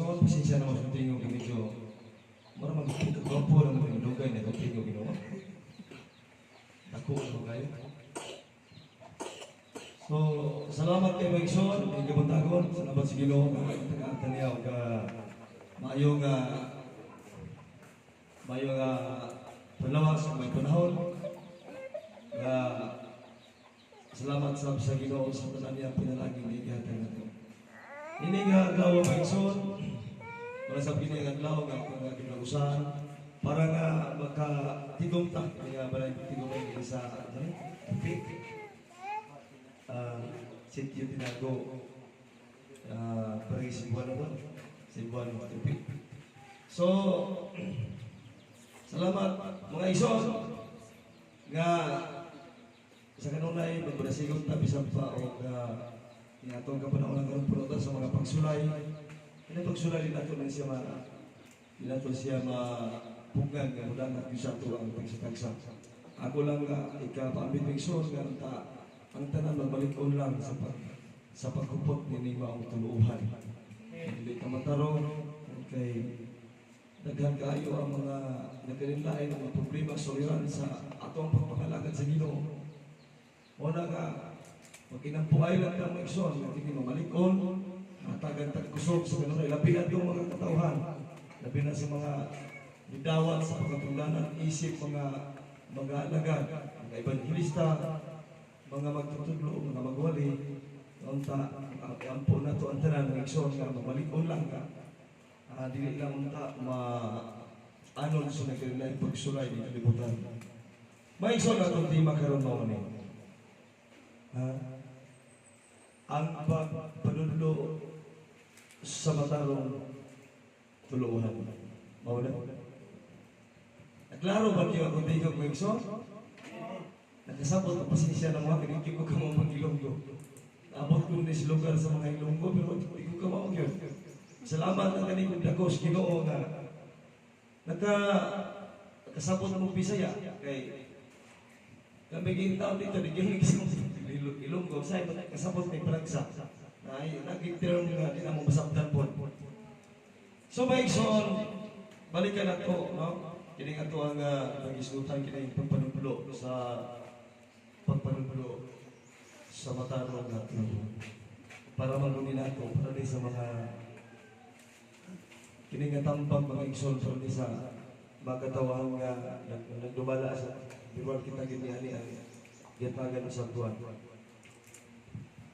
Igsoon, pasensya na mo sa tingog, medyo mura mag gwapo na mo dugay na itong tingog, Ginoo. Dako na kayo. So, salamat kay mga igsoon, kay kabuntagon. Salamat sa Ginoo nga tagaan niya og maayong panlawas ug may panahon. Nga salamat sa Ginoo sa tanan niya pinalaging gihatag nato. Ini nga adlaw, mga igsoon, wala sa kini nga adlaw nga ako nga ginagusahan para nga makatigom ta nga balay tigom ay sa ano Tupi. Sitio Tinago, Barangay Cebuano ba? Cebuano, Tupi. So, salamat, mga igsoon, nga sa kanunay magbrasigon ta bisan pa og atong kapanahon karon puno ta sa mga pagsulay. Ini pagsulay di nato siya mapugan nga mudangat gyud sa ato ang tagsa-tagsa. Ako lang nga ikapaambit, mga igsoon, nga ang tanan magbalik-on lang sa pagkupot nining maong tuluuhan. Dili ka matarong kay daghan kaayo ang mga nagkalinlain ang mga problema suliran sa atong pagpangalagad sa Ginoo. Mao na nga magkinampuay lang ta, mga igsoon, nga kini mamalikon, hatagan tag kusog sa kanunay, labi na itong mga katawhan, labi na sa mga nidawat sa pagkatungdanan isip mga alagad, mga ebanhelista, mga magtutudlo, mga magwali, unta ampo na to ang tanan, mga igsoon, nga mamalikon lang ka. Dili lang unta ma anon sa nagkailangan pagsulay ni kalibutan. Mga igsoon, atong tema karon mao ni. Ha? Ang pagpanudlo sa matarong tuluuhan. Mao na. Naklaro ba niyo akong tingog, mga igsoon? Nakasabot ang pasensya ng mga kay ko kamo mag-Ilonggo. Naabot ko ni sa lugar sa mga Ilonggo pero di ko kamao yun. Salamat na kani kong dagos Ginoo nga nakasabot mo Bisaya kay kami taon dito di gyud Ilonggo say kasabot may pragsa. Na naging term nga di na mo masabtan pod. So mga igsoon, balikan na to, no? Kini nga to ang nagisgutan kini pagpanudlo sa matarong nga tuluhan. Para maguni nato, para ni sa mga kini nga tambag, mga igsoon, para ni sa mga katawhan nga nagdumala sa biwal kita gini ang gitagan sa tuwan.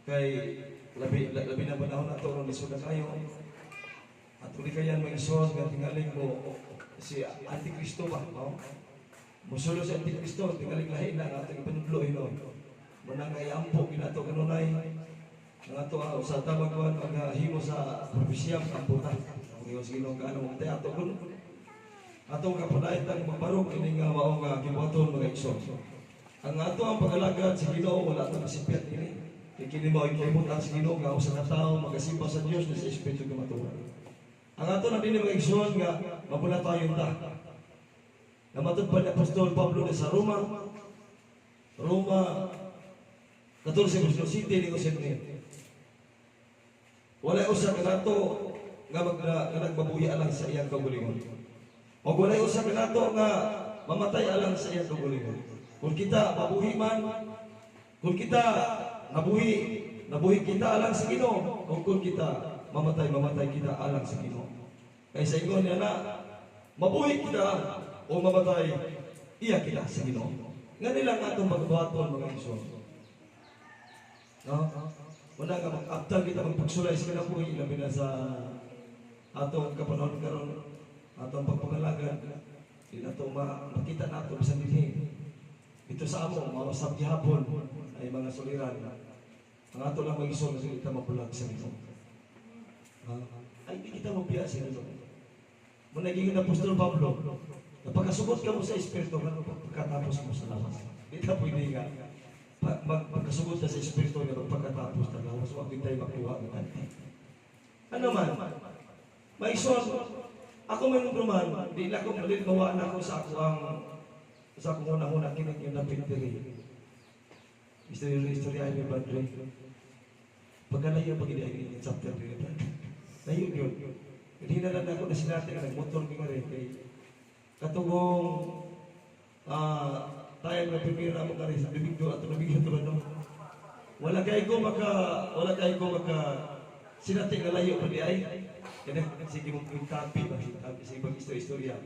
Kay labi na panahon na to ron lisod na kayo. At uli kayan, mga igsoon, nga tingaling mo si Antikristo ba, no? Musulo si Antikristo, tingaling lahi na ang atong ipanudlo hinon. Muna nga iampo ginato kanunay. Nga ato sa tamagwan maghimo sa propesya amputa. Ang Diyos Ginoo kaano mo ato kun atong kapanaytan magbarog ini nga mao nga gibuhaton, mga igsoon. Ang ato ang pag-alagad sa Ginoo wala ta masipyat ini. Kay kini mao ang sa Ginoo nga usa ka tawo magasimba sa Dios na sa espiritu kamatuoran. Ang ato na dinhi, mga igsoon, nga mabulatayon ta. Namatud pa ni Apostol Pablo ni sa Roma 14 verse 7 ni Jose ni. Walay usa kanato nga nagmabuhi alang sa iyang kaugalingon. O walay usa kanato nga mamatay alang sa iyang kaugalingon. Kung kita mabuhi man, kung kita nabuhi, nabuhi kita alang sa Ginoo, o kung kita mamatay, mamatay kita alang sa Ginoo. Kay sa ingon niya na, mabuhi kita o mamatay, iya kita sa Ginoo. Nga nila nga atong magbuhaton, mga igsoon. No? Wala nga mag-abtal kita magpagsulay sa kinabuhi, labi na sa atong kapanahon karon, atong pagpangalagad, di nato makita nato bisan dinhi. Ito sa amo, mawasab gihapon ay mga suliran. Ang ato lang mag-isol na kita mabulag sa Ginoo. Ha? Ay, di kita mabiya sa Ginoo. Muna naging Apostol Pablo, napagkasugot ka mo sa Espiritu, ano pagkatapos mo sa lawas. Di ka pwede nga, magkasugot na sa Espiritu nga pagkatapos na lawas, huwag din tayo makuha ng ganti. Ano man, maison, ako man man, di na ako mawa na ako sa akong una-una kinig yung napit diri. Istorya istorya ay may Padre. Pagkalayo pag hindi ay chapter diri, Brad. Layo yun. Kanina lang ako na sinati nga nagmotor mi nga rin kay katugong tayo nga primera mo kari sa Domingo at Domingo to no. Wala kay ko maka sinati nga layo pa di ay. Kaya sige mo tapi ba tapi sa ibang istorya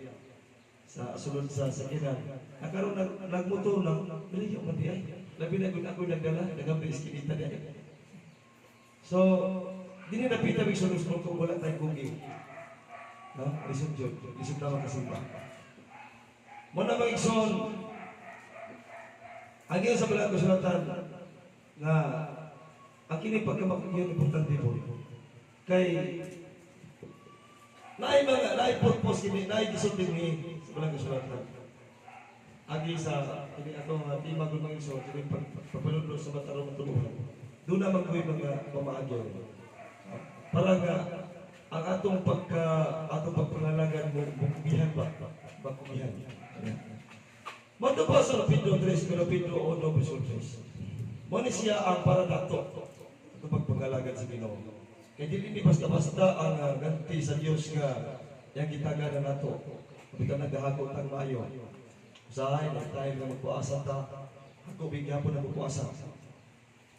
sa sulod sa sakinan. Nakaroon nagmotor lang, layo man di ay. Labi na kung ako nagdala, nagamit iskinita di ay. So, dini napita mig sulod kung wala tayong kugi. No? Lisod yun. Lisod na makasimba. Mo na mga igsoon, ang iyong sa balang kasulatan nga ang kini pagkamakugyan importante po. Kay naay mga naay purpose kini, naay gisulti ni sa balang kasulatan. Agi sa kini atong tema gud, mga igsoon, kini pagpanudlo sa matarong matuluhan. Doon na magkuy mga pamaagi. Para nga ang atong pagpangalagan mo mukugihan ba? Makugihan. Mato pa sa Pedro 3, pero Pedro 1, verso 3. Mo ni siya ang para nato atong pagpangalagan sa Ginoo. Kay dili ni basta-basta ang ganti sa Dios nga yang gitaga na nato. Bitan naghahago tang maayo. Usahay na tayo nga magpuasa ta. Ako bigyapon na magpuasa.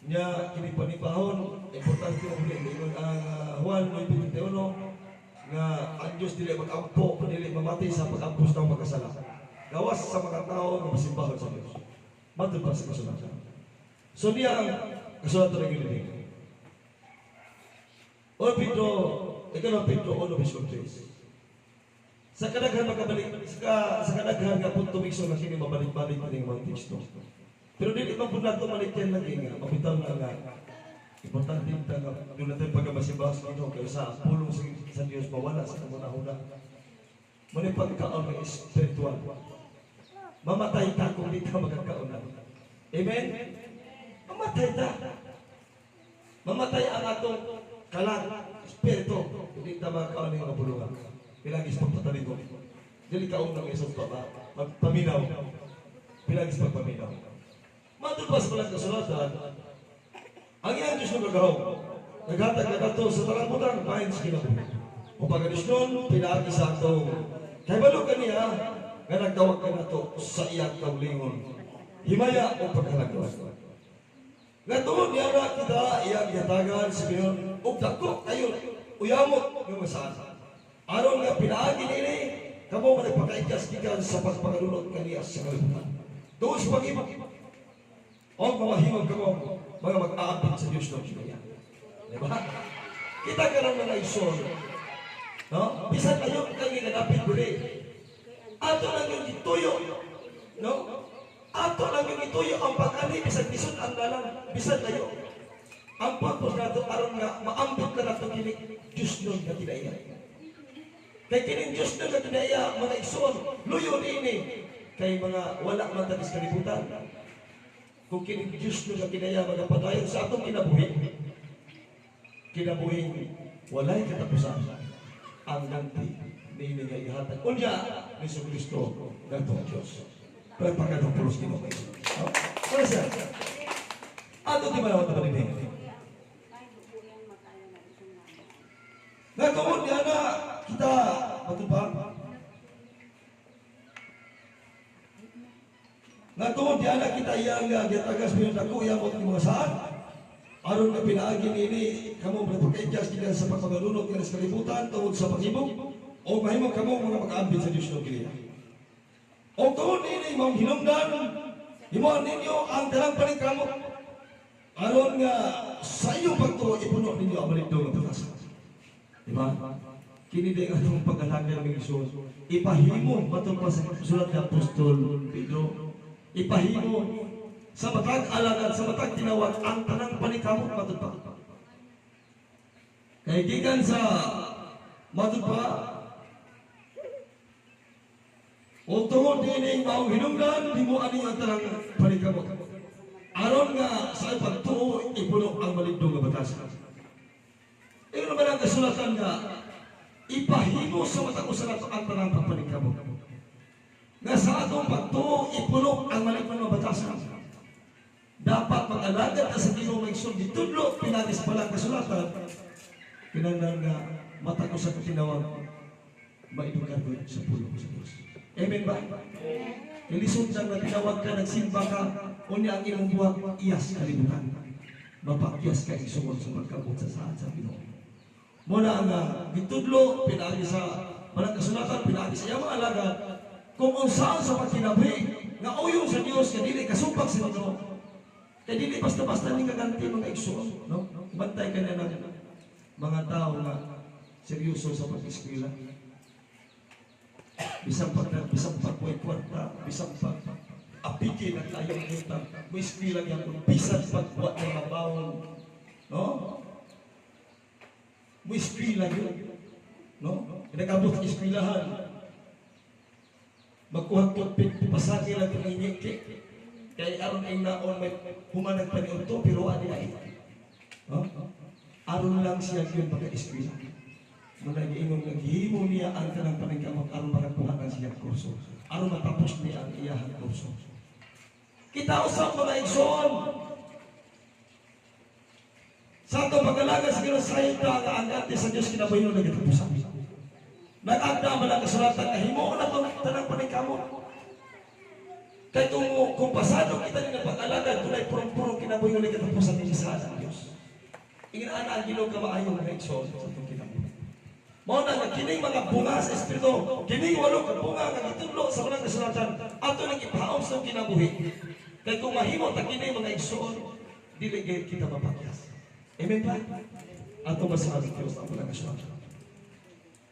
Nya kini panibahon, importante mo ni ingon ang Juan 9:21 nga ang Dios dili mag-ampo, dili mamati sa pag-ampo sa taong magkasala. Gawas sa mga tao nga masimbahon sa Dios. Matud pa sa kasulatan. So niya ang kasulatan ng gilid. O Pedro, ikaw Pedro 1 verse 3. Sa kadaghan makabalik sa kadaghan nga punto mixo nga kini mabalik-balik kining mga teksto. Pero dili man pud nato malikyan lagi nga mabitaw na nga importante ta nga doon natin pagkabasimba sa Ginoo kay sa pulong sa Dios mawala sa kamuna-huna. Mo ni pagkaon ng espiritual. Mamatay ta kung di ka magkakaon na. Amen? Mamatay ta. Mamatay ang atong kalag, espiritu, hindi ta makakaon ng mga pulungan. Pinagis pagpataligo. Dili kaon ng isang pa magpaminaw. Pinagis pagpaminaw. Matod pa sa balang kasulatan, ang iyang Diyos ng kagahom, naghatag na kato sa tanang butang, bahin sa kinabuhi. O pagkalis nun, pinaagi sa atong kahibalo kaniya, nga nagtawag ka nato sa iyang kaugalingon. Himaya o paghalagaw. Nga tungod niya na kita iyang gihatagan sa Ginoo og dako kayo uyamot nga masaan. Aron nga pinaagi niini kamo man nagpakaikas gikan sa pagpangalunod kaniya sa kalibutan. Tungod sa pag-ibig. O mamahimog kamo mga mag-aapit sa Diyos ng Kanya. Di ba? Kita karon mga igsoon. No? Bisan kayo kay ginanapit diri. Ato lang yung gituyo. No? Ato lang yung ituyo ang pag-ani bisan lisod ang dalan, bisan layo. Ang purpose nato aron nga maambit na nato kini Diyos nun nga kinaiya. Kay kining Diyos nun nga kinaiya, mga igsoon, luyo niini kay mga wala man ta sa kalibutan. Kung kining Diyos nun nga kinaiya magapadayon sa atong kinabuhi, kinabuhing walay katapusan ang ganti niini nga ihatag. Unya ni Kristo nato ang Diyos. Palakpakan ang pulos Ginoo. No? Wala siya. Ato di ba naman ito dinhi? Nga tungod niya na kita matubang. Nga tungod niya na kita iyang gihatagas bilang dako iyang mga saan. Aron nga pinaagi niini kamo magpakaidyas gikan sa pagpagalunod nga sa kalibutan tungod sa paghimog o mahimong kamo mga mag-aambit sa Dios ng Kiliya. O tungod niini maong hinungdan himuon ninyo ang tanang paningkamot aron nga sa iyong pagtuo ipuno ninyo ang malindong nga batasan. Di ba? Kini di ang atong pag-alaga ng Isus. Ipahimo matod pa sa sulat ni Apostol Pedro. Ipahimo sa matag alagad, sa matag tinawag ang tanang paningkamot matod pa. Kay gikan sa matod pa o tungod nining maong hinungdan, himuan ninyo ang tanang paningkamot. Aron nga sa pagtuo ipuno ang malindong nga batasan. Ingon naman ang kasulatan nga ipahimo sa matag usa nato ang tanang pagpaningkamot. Nga sa atong pagtuo ipuno ang malindong nga batasan. Dapat mag-alagad ka sa Ginoo may gitudlo pinagis pa lang kasulatan. Kinahanglan nga matag usa ka tinawag maedukar gud sa pulong sa Dios. Amen ba? Kay lisod lang na tinawag ka, nagsimba ka, unya ang imong buhat iyas kalibutan. Mapakyas ka, igsuon, sa pagkabot sa saad sa Ginoo. Mao na ang gitudlo pinaagi sa Banal Kasulatan, pinaagi sa iyang mga alagad, kung unsaon sa pagkinabuhi nga uyon sa Dios, nga dili kasupag sa Ginoo. Kay dili basta-basta ni kaganti, mga igsuon, no? Bantay ka na ng mga tao nga seryoso sa pag-eskwela. Bisan pag way kwarta, bisan pag apiki na kayo kita, mo eskwela gyapon bisan pag wa na mabawon, no? Mo eskwela gyud. No? Nag-abot sa eskwelahan. Magkuha toothpick, pasagi lang itong inyiki. Kay aron ay naon may humanag pa ni Unto, pero ani ay. No? Aron lang siya yun maka-eskwela. Muna giingon nga gihimo niya ang kanang paningkamot aron makakuha ng siyang kurso. Aron matapos niya ang iyahang kurso. Kita usab, mga igsoon. Sa atong pag-alaga sa Ginoo, sayod ta nga ang ante sa Dios kinabuhi no nagkatapusan. Nag-agda man ang kasulatan nga himuon na itong tanang paningkamot. Kay kung pasado kita ni pag-alagad, dunay purong-purong kinabuhi nga katapusan ni sa ang Dios. Ingin ana ang Ginoo kamaayo, mga igsoon, sa atong kinabuhi. Mao na nga kining mga bunga sa Espiritu, kining walo ka bunga nga gitudlo sa Banal Kasulatan, ato nang ipahaom sa atong kinabuhi. Kay kung mahimo ta kini, mga igsoon, dili gayud kita mapakyas. Amen ba? Ato masabi Diyos ang Banal Kasulatan.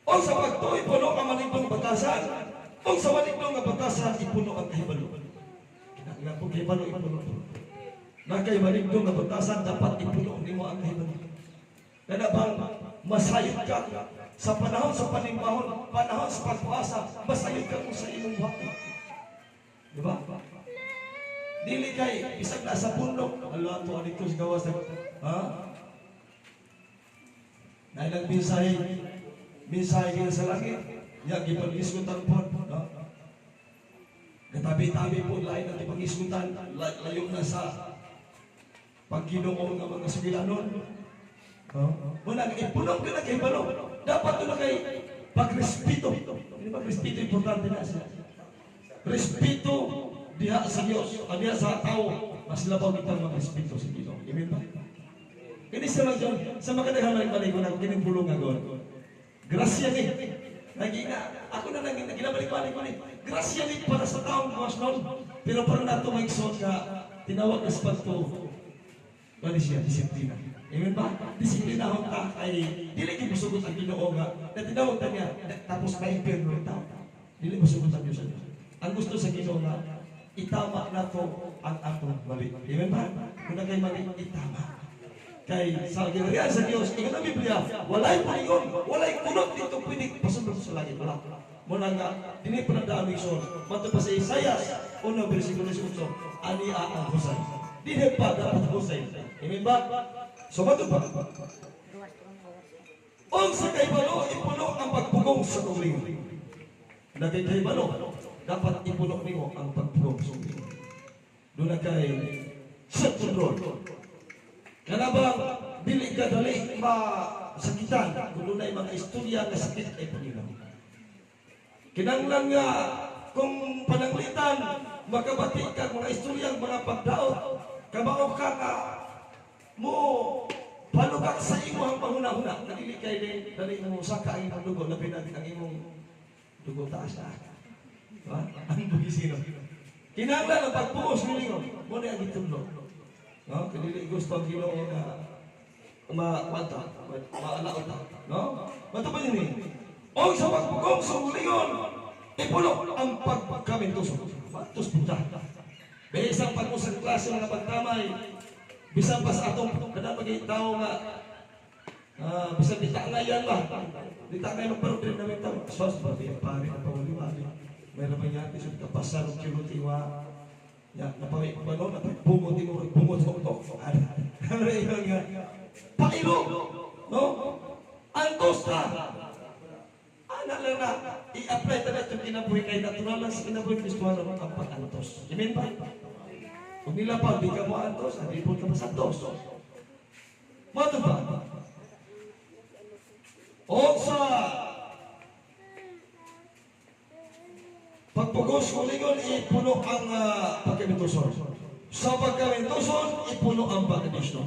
O sa pagtuo, ipuno ang maligdong batasan. O sa maligdong nga batasan, ipuno ang kahibalo. Kinahanglan po kahibalo ipuno. Na kay maligdong nga batasan, dapat ipuno nimo ang kahibalo. Kana bang masayod ka sa panahon sa panimbahon, panahon sa pagpuasa, masayod ka kung sa imong buhaton. Di ba? Dili kay bisag nasa bundok, ala to dito sa gawas, ha? Nailang mensahe, mensahe kaya sa langit, ya gipag-isgutan po, no? Katabi-tabi po lain ang gipag-isgutan, layo na sa pagginoo nga mga sugilanon. No? Muna, ipuno ka na kay balo. Dapat to na kay pagrespeto. Hindi pagrespeto, importante na siya. Respeto diha sa Dios, diha sa tao, mas labaw kitang magrespeto sa Ginoo. Amen ba? Kini sa mga John, sa makadaghan balik-balik ko na kining pulong nga God. Grasya ni. Nagina, ako na nang ginabalik-balik ko ni. Grasya ni para sa taong gawas nun. Pero para nato maigsoon ka, tinawag na sa pagto, ano siya, disiplina. Amen ba? Disiplina ta ay dili gyud musugot ang Ginoo nga na tinawag ta niya tapos ma-impierno ang tao. Dili musugot ang Diyos sa Diyos. Ang gusto sa Ginoo nga itama nato ang atong mali. Amen ba? Kung na kay mali, itama. Kay sa ginarian sa Dios, ingon ang Biblia, walay pulingon, walay kunot dito pwede pasunod sa langit. Wala. Muna nga, dini pa nagdaan igsoon. Mato pa sa Isaias 1 versikulo 18, ani ang husay. Dili pa dapat husay. Amen ba? So mato pa. Ug sa kahibalo, ipuno ang pagpugong sa kaugalingon. Na kay kahibalo, dapat ipuno nimo ang pagpugong sa kaugalingon. Doon na kay self-control. Kana bang dili ka dali masakitan kung dunay mga istorya nga sakit ay Panginoon. Kinanglan nga kung pananglitan makabati ka mga istorya, mga pagdaot, kamao ka nga mo palugak sa imong panghuna-huna na dili kay dali mo saka ang imong dugo, labi na ang imong dugo taas na. Diba? Ang bugisino. Kinahanglan ang pagpugong sa kaugalingon. Mo na ang gitudlo. No? Kay dili gusto ang Ginoo nga ma kwanta, maalaot ta. No? Mato pa yun eh. O sa pagpugong sa kaugalingon, ipuno ang pagkamintuso. Matos punta. Bisan pa kung sa klase mga pagtamay, bisan pa sa atong kada pag tao nga bisan di tangayan ba? Di tangayan magparong din namin tao. Sos ba, di pare na pawali-wali. May ramay yati, so kapasar og kilo tiwa. Ya, napawi pa no, napay bungot imo, bungot sa utok. Ano yun nga? Pailo! No? Antos ka! Ana lang na, i-apply ta na itong kinabuhi kay natural lang sa kinabuhi Kristuano ang pag-antos. Amen ba? Kung nila pa, di ka mo antos, hindi po ka masantos. Mato ba? O sa pagpugos kulingon, ipuno ang pagkamintuson. Sa pagkamintuson, ipuno ang pagkadisno.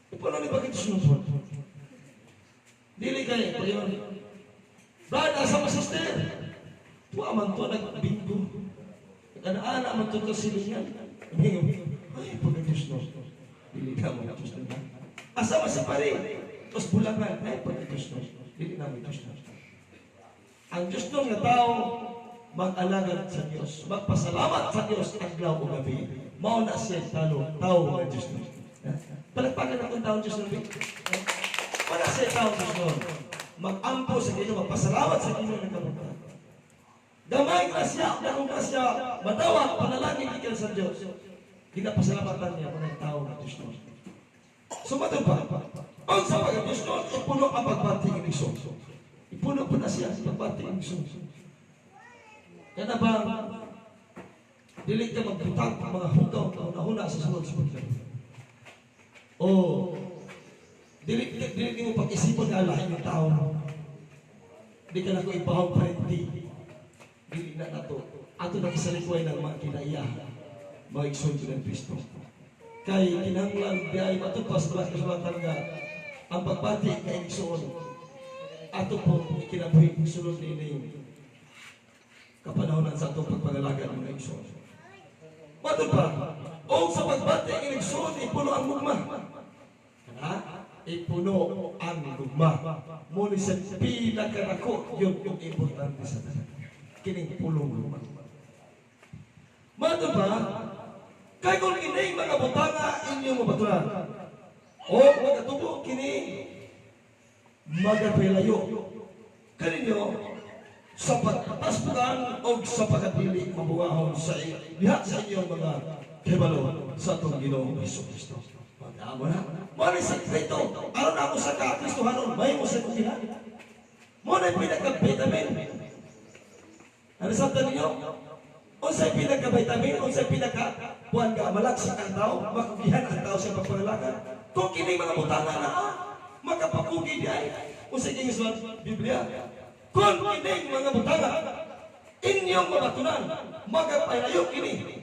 Ipuno ni pagkadisno po. Dili kay, pag-ingon, "Brad, asa mo sister?" Tuwa man to, nagbingo. Nag-ana man to sa silingan. Ay, pagkadisno. Dili na mo Diyos na. Asa mo si pare? Tapos bulangan, ay, pagkadisno. Dili na mo Diyos na. Ang Diyos nga tao, mag-alagad sa Diyos, magpasalamat sa Diyos adlaw o gabi. Mao na siya talo, tao nga Diyos no. Palakpakan akong tao Diyos no. Wala siya tao Diyos no. Mag-ampo sa Ginoo, magpasalamat sa Ginoo ng kabutan. Gamay grasya, dakong grasya, madawat, panalangin gikan sa Diyos. Ginapasalamatan niya mga tao nga Diyos no. Sumatod pa, ang sa pag Diyos no, ipuno ang pagbati ng Iso. Ipuno po na siya sa pagbati ng Iso. Kaya ba, dili ka magbutang ang mga hugaw na una sa sulod sa pagkabi. O, dili, dili mo pag-isipon nga lahi ng tao. Di ka na ko ibahog parenti. Dili na nato. Ato na kisalikway ng mga kinaiya. Mga igsoon ng Kristo. Kay kinahanglan di ay matud pa sa Balaan Kasulatan nga ang pagbati kay igsoon ato po ikinabuhi sulod niini kapanahonan sa atong pagpangalaga ng mga igsoon. Matud pa, o sa pagbati ang igsoon, ipuno ang gugma. Ha? Ipuno ang gugma. Muni sa pinakarako, yun ang importante sa tanan. Kining pulong gugma. Matud pa, kay kung kining mga butanga inyong mabatunan, o magatubo kini magapilayo kaninyo sa pagkataspukan o sa pagkadili mabungahon sa diha sa inyong mga kahibalo sa atong Ginoong Hesus Kristo. Mag-amo na. Mo ni sekreto. Aron ako sa ka-Kristohanon, may mo sa kugihan. Mo na pinaka-vitamin. Ano sa ninyo? Unsay pinaka-vitamin, unsay pinaka buwan ka malaksik ang tao, makugihan ang tao sa pagpangalaga. Kung kini mga butanga na, makapakugi di ay. Unsay kini sa Biblia? Kung kining mga butanga, inyong mabatunan, magapahilayo kini.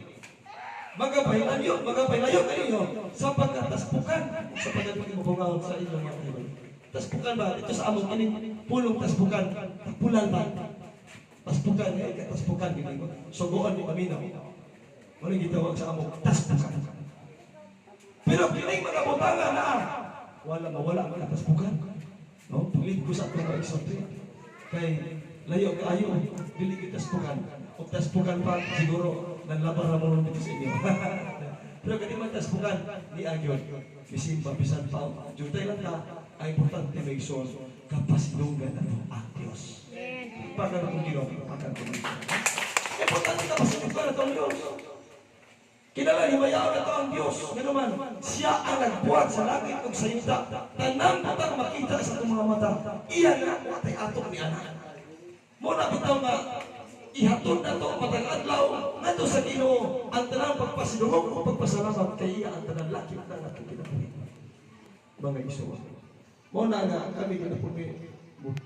Magapahilayo, magapahilayo kaninyo sa pagkataspukan, sa pagkadili mabungahon sa inyong mga kahibalo. Taspukan ba? Ito sa among kining pulong taspukan. Tapulan ba? Taspukan, eh, taspukan, gini ko. Sugoon ni paminaw. Wala gitawag sa among taspukan. Pero kining mga butanga na, wala mawala ang kataspukan. No? Paglit ko sa atong mga igsoon. Kay layo kaayo, dili kita taspukan. O taspukan pa, siguro, nanlaban ra mo dito sa inyo. Pero kani man taspukan, ni agyon. Bisin pa, bisan pa, jutay lang ta, ang importante may igsoon, kapasidunggan na to ang Diyos. Pakan itong Ginoo, pakan itong Ginoo. Importante kapasidunggan na to ang Diyos. Kinala himayaon na to ang Diyos. Ngano man, siya ang nagbuhat sa langit ug sa yuta. Tanang butang makita sa atong mga mata. Iya na watay atong ni anak. Mo na bitaw nga ihatod na to matag adlaw ngadto sa Ginoo ang tanang pagpasidungog o pagpasalamat kay iya ang tanang lakip ng atong kinabuhi. Mga igsoon. Mo na nga kami na po mi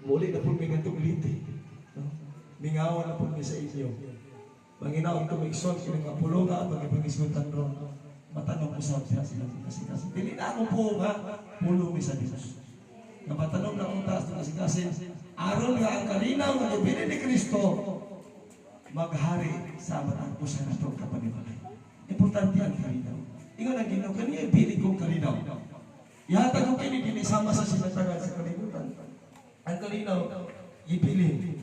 muli na po mi ngadtong Leyte. No? Mingawan na po mi sa inyo. Manginaon ko igsoon kini nga pulunga pag-ipangisgutan ron. Matanong ko sa sila kasi kasi dili na ako po nga pulong mi sa Dios. Nga matanong na akong taas kasi kasi aron nga ang kalinaw nga gibilin ni Kristo maghari sa matag usa natong kapanibalay. Importante ang kalinaw. Ingon ang Ginoo kaniya ibili kong kalinaw. Ihatag ko kini dili sama sa sinatagan sa kalibutan. Ang kalinaw ibilin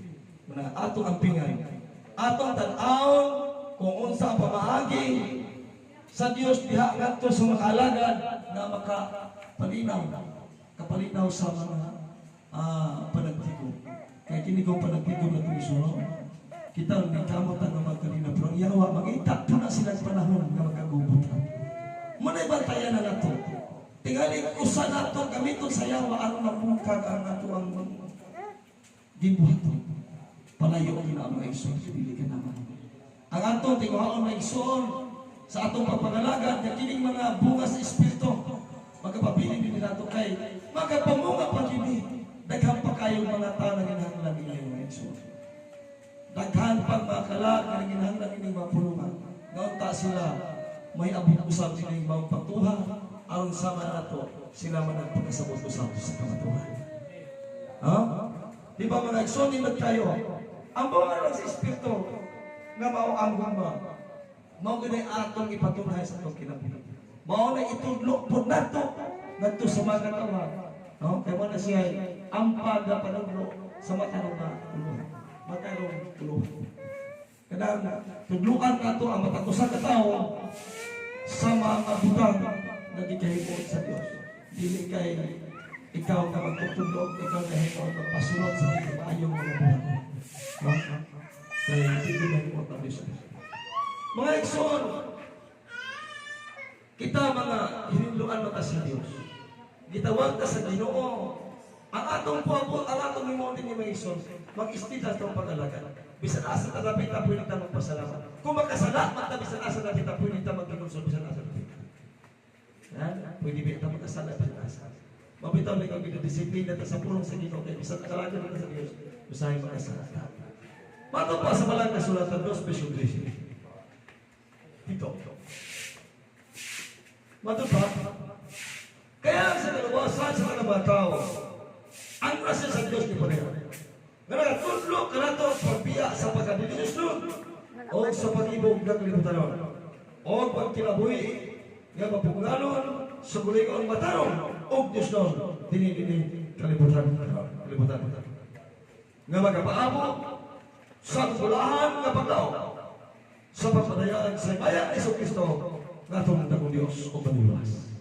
na atong ampingan, atong tan-awon kung unsa ang pamaagi sa Dios diha ngadto sa mga alagad na makapalinaw, kapalinaw sa mga panagtigom. Kay kini kong panagtigom na ito, kita ni kamot ang mga kalinaw, pero ang yawa, mangita po na silang panahon nga magkagubot. Muna'y bantayan na nato. Tingali usa nato gamiton sa yawa aron mapungkag ang ato ang gibuhaton. Palayo ang ina mga igsoon, dili ka naman. Ang atong tinguhaon mga igsoon sa atong pagpangalagad nga kining mga bunga sa espiritu magkapabilin din nato kay magapamunga pa kini daghang pa. kayong mga tao na ginahanglan ninyo, mga igsoon. Daghan pang mga kalag nga ginahanglan ining mga pulungan. Ngaunta sila may abot usab ining maong pagtuha aron sama nato sila man ang pagkasabot usab sa kamatuoran. Ha? Di ba, mga igsoon, nindot kayo? Ang bunga lang sa Espiritu nga mao ang gugma. Mao gani atong ipatunhay sa atong kinabuhi. Mao na itudlo pud nato ngadto sa mga tawo. No? Kay mo na siya ang pagapanudlo sa matarong nga uluhan. Matarong uluhan. Kanang tudluan nato ang matag usa ka tawo sa mga butang nga gikahimot sa Dios. Dili kay ikaw nga magtutudlo, ikaw na himo magpasulot sa maayong mga buhat. No? Kay hindi mahimot ang Diyos. Mga igsoon, kita mga hininluan mata sa Dios. Gitawag ta sa Ginoo. Ang atong puabot, ang atong himuon ni mga igsoon, mag-istid sa atong pag-alagad. Bisan asa ta dapit ta, pwede ta magpasalamat. Kung makasala man ta, bisan asa dapit ta, pwede ta magkinulsol bisan asa dapit. Ha? Pwede ba ta magkasala bisan asa? Mabitaw lang ang ginadisiplina ta sa pulong sa Ginoo kay bisan alagad ta sa Dios, usahay makasala ta. Mato pa sa Balang Kasulatan 2 verso 13. Dito. Mato pa, kaya sa kaluwasan sa mga tao, ang grasya sa Diyos ni pareho. Nga nagatudlo kanato pagbiya sa pagkadidisyon o sa pag-ibog ng kalibutan o pagkinabuhi nga mapugnganon sa gulingon matarong og Diyos nun dini dini kalibutan kalibutan nga magapaabot sa bulahan nga paglaom sa pagpadayag sa himaya ni Kristo nga atong dakong Diyos o Manluluwas.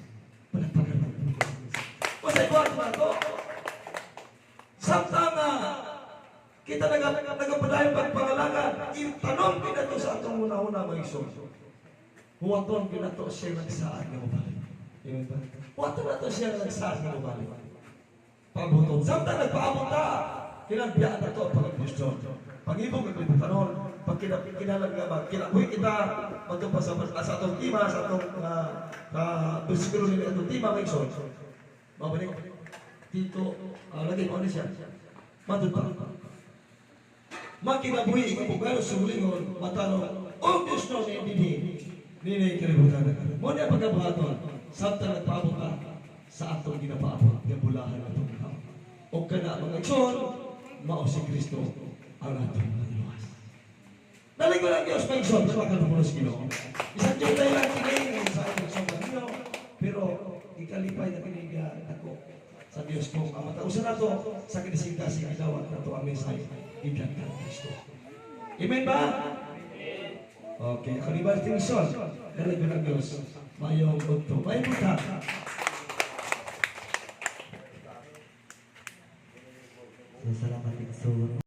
Palakpakan. O sa iba na to, samtang nga kita nagapadayon pagpangalagad, itanom kinato sa atong una-una, mga igsoon. Huwaton kinato siya nagsaad nga mabalik. Amen ba? Huwaton nato siya nagsaad nga mabalik. Pabuton. Samtang nagpaabot ta, kinabiyaan na to ang pagkadiyos. Pag-ibog ang kalibutanon, pag kinalang nga magkinabuhi kita, magkampa sa atong tema, sa atong bersikulo nila atong tema, mga igsoon. Mabalik. Dito, lagi mo ano siya. Matod pa. Makinabuhi nga pugalo sa ulingon, matarong, o Diyos no, ni dinhi, nini kalibutan. Mo niya pagkabuhaton, samtang nagpaabot ta sa atong ginapaabot, nga bulahan atong tao. O kana, mga igsoon, mao si Kristo ang atong Manluluwas. Dali ko lang Diyos, mga igsoon, sa mga sa Ginoo. Isang Diyos tayo lang kini sa atong igsoon kanino, pero ikalipay na kini nga dako sa Diyos kung ang matausan nato sa kinising-kasing gidawat nato ang mensahe gikan kang Kristo. Amen ba? Okay, ako ni Martin Sol. Dali ko ng Diyos. Mayong udto. Mayong buntag. So, salamat, igsoon.